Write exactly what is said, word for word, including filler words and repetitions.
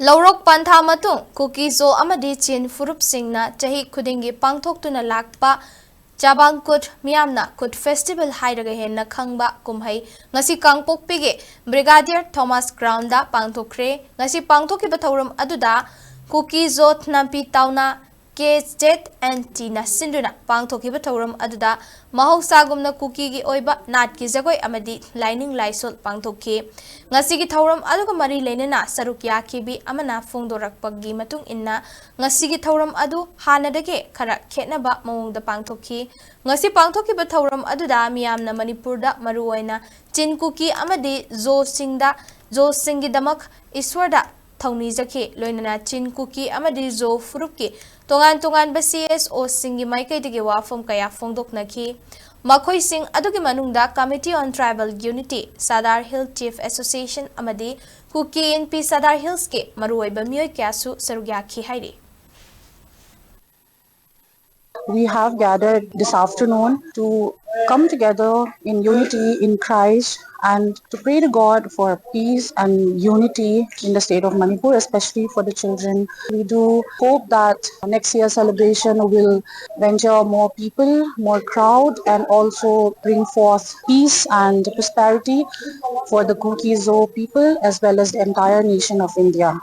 ꯂꯧꯔꯣꯛ ꯄꯟꯊꯥ ꯃꯇꯨꯡ ꯀꯨꯀꯤ ꯖꯣ ꯑꯃꯗꯤ ꯆꯤꯟ ꯐꯨꯔꯨꯞꯁꯤꯡꯅ ꯆꯍꯤ ꯈꯨꯗꯤꯡꯒꯤ ꯄꯥꯡꯊꯣꯛꯇꯨꯅ ꯂꯥꯛꯄ ꯆꯥꯕꯥꯡ ꯀꯨꯠ, ꯃꯤꯌꯥꯝꯅ ꯀꯨꯠ ꯐꯦꯁꯇꯤꯚꯦꯜ ꯍꯥꯏꯔꯒ ꯍꯦꯟꯅ ꯈꯪꯕ ꯀꯨꯝꯍꯩ ꯉꯁꯤ ꯀꯥꯡꯄꯣꯛꯄꯤꯒꯤ ꯕ꯭ꯔꯤꯒꯥꯗꯤꯌꯔ ꯊꯣꯃꯥꯁ ꯒ꯭ꯔꯥꯎꯟꯗ ꯄꯥꯡꯊꯣꯛꯈ꯭ꯔꯦ꯫ ꯉꯁꯤ ꯄꯥꯡꯊꯣꯛꯈꯤꯕ ꯊꯧꯔꯝ ꯑꯗꯨꯗ ꯀꯨꯀꯤ ꯖꯣ ꯅꯥꯝꯄꯤ ꯇꯥꯎꯅ ꯀꯦ ꯖꯦꯠ ꯑꯦꯟ ꯇꯤꯅ ꯁꯤꯟꯗꯨꯅ ꯄꯥꯡꯊꯣꯛꯈꯤꯕ ꯊꯧꯔꯝ ꯑꯗꯨꯗ ꯃꯍꯧꯁꯥꯒꯨꯝꯅ ꯀꯨꯀꯤꯒꯤ ꯑꯣꯏꯕ ꯅꯥꯠꯀꯤ ꯖꯒꯣꯏ ꯑꯃꯗꯤ ꯂꯥꯏꯅꯤꯡ ꯂꯥꯏꯁꯣꯜ ꯄꯥꯡꯊꯣꯛꯈꯤ꯫ ꯉꯁꯤꯒꯤ ꯊꯧꯔꯝ ꯑꯗꯨꯒ ꯃꯔꯤ ꯂꯩꯅꯅ ꯁꯔꯨꯛ ꯌꯥꯈꯤꯕꯤ ꯑꯃꯅ ꯐꯣꯡꯗꯣꯔꯛꯄꯒꯤ ꯃꯇꯨꯡ ꯏꯟꯅ, ꯉꯁꯤꯒꯤ ꯊꯧꯔꯝ ꯑꯗꯨ ꯍꯥꯟꯅꯗꯒꯤ ꯈꯔ ꯈꯦꯠꯅꯕ ꯃꯑꯣꯡꯗ ꯄꯥꯡꯊꯣꯛꯈꯤ꯫ ꯉꯁꯤ ꯄꯥꯡꯊꯣꯛꯈꯤꯕ ꯊꯧꯔꯝ ꯑꯗꯨꯗ ꯃꯤꯌꯥꯝꯅ ꯃꯅꯤꯄꯨꯔꯗ ꯃꯔꯨꯑꯣꯏꯅ ꯆꯤꯟ ꯀꯨꯀꯤ ꯑꯃꯗꯤ ꯖꯣꯁꯤꯡꯗ, ꯖꯣꯁꯤꯡꯒꯤꯗꯃꯛ ꯏꯁ꯭ꯋꯔꯗ ꯊꯧꯅꯤꯖꯈꯤ꯫ ꯂꯣꯏꯅꯅ ꯆꯤꯟ ꯀꯨꯀꯤ ꯑꯃꯗꯤ ꯖꯣ ꯐꯨꯔꯨꯞꯀꯤ ꯇꯣꯉꯥꯟ ꯇꯣꯉꯥꯟꯕ ꯁꯤ ꯑꯦꯁ ꯑꯣꯁꯤꯡꯒꯤ ꯃꯥꯏꯀꯩꯗꯒꯤ ꯋꯥꯐꯝ ꯀꯌꯥ ꯐꯣꯡꯗꯣꯛꯅꯈꯤ꯫ ꯃꯈꯣꯏꯁꯤꯡ ꯑꯗꯨꯒꯤ ꯃꯅꯨꯡꯗ Committee on Tribal Unity, Sadar hill chief association ꯑꯃꯗꯤ ꯀꯨꯀꯤ ꯏꯟꯄꯤ ꯁꯥꯗꯥꯔ ꯍꯤꯜꯁꯀꯤ ꯃꯔꯨꯑꯣꯏꯕ ꯃꯤꯑꯣꯏ ꯀꯌꯥꯁꯨ ꯁꯔꯨꯛ ꯌꯥꯈꯤ ꯍꯥꯏꯔꯤ꯫ We have gathered this afternoon to come together in unity in Christ and to pray to God for peace and unity in the state of Manipur, especially for the children. We do hope that next year's celebration will venture more people, more crowd, and also bring forth peace and prosperity for the Kuki Zo people as well as the entire nation of India.